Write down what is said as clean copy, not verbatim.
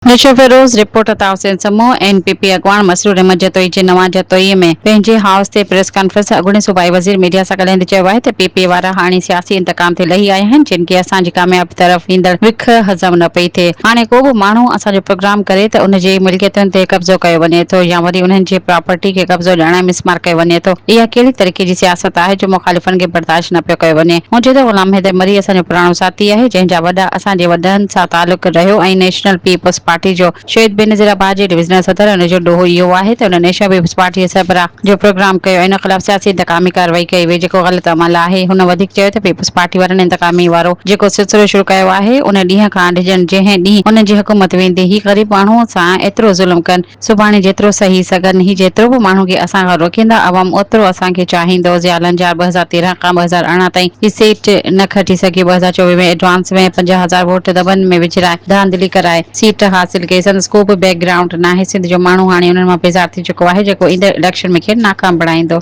Naushahro Feroze, report Ata Hussain Samoon, N P P اڳواڻ مسرور احمد جتوئي جي نوان جتوئي ۾ پنهنجي هائوس تي پريس ڪانفرنس اڳوڻي صوبائي وزير ميڊيا سان ڳالهائيندي چيو آهي ته پي پي وارا هاڻي سياسي انتقام تي لهي آيا آهن جن کي اسان جي ڪاميابي طرف ايندڙ وک هضم نه پئي ٿئي هاڻي ڪو به ماڻهو اسان جو پروگرام ڪري ته ان جي ملڪيتن تي قبضو ڪيو وڃي ٿو يا وري انهن جي پراپرٽي کي قبضو ڄاڻائي مسمار ڪيو وڃي ٿو اها ڪهڙي طريقي جي سياست آهي جو مخالفن کي برداشت نه پيو ڪيو وڃي هن چيو ته غلام حيدر مري اسان جو پراڻو ساٿي آهي جنهن جا وڏا اسان جي وڏن سان تعلق رهيو ۽ نيشنل پيپلز پارٽي جو شهيد بينظير آباد جي ڊويزنل صدر ان جو ڏوهه اهو آهي ته ان نيشنل پيپلز پارٽي جي سربراهه جو پروگرام ڪيو ۽ ان خلاف سياسي انتقامي ڪارروائي ڪئي وئي جيڪو غلط عمل آهي هن وڌيڪ چيو ته پيپلز پارٽي وارن انتقامي وارو جيڪو سلسلو شروع ڪيو آهي ان ڏينهن کان ڊڄن جنهن ڏينهن انهن جي حڪومت ويندي هي غريب ماڻهو سان ايترو ظلم ڪن سڀاڻي جيترو سهي سگهن، هي جيترو به ماڻهن کي اسان کان روڪيندا، عوام اوترو اسان کي چاهيندو. ضياء لنجار 2013 کان 2018 تائين هي سيٽ نه کٽي سگهيو، 2024 ۾ ايڊوانس ۾ 50 هزار ووٽ دٻن ۾ وجهرائي ڌانڌلي ڪرائي سيٽ حاصل ڪئي، سندس ڪو به بيڪ گرائونڊ ناهي، سنڌ جو ماڻهو هاڻي انهن مان بيزار ٿي چڪو آهي، جيڪو ايندڙ اليڪشن ۾ کين ناڪام بڻائيندو.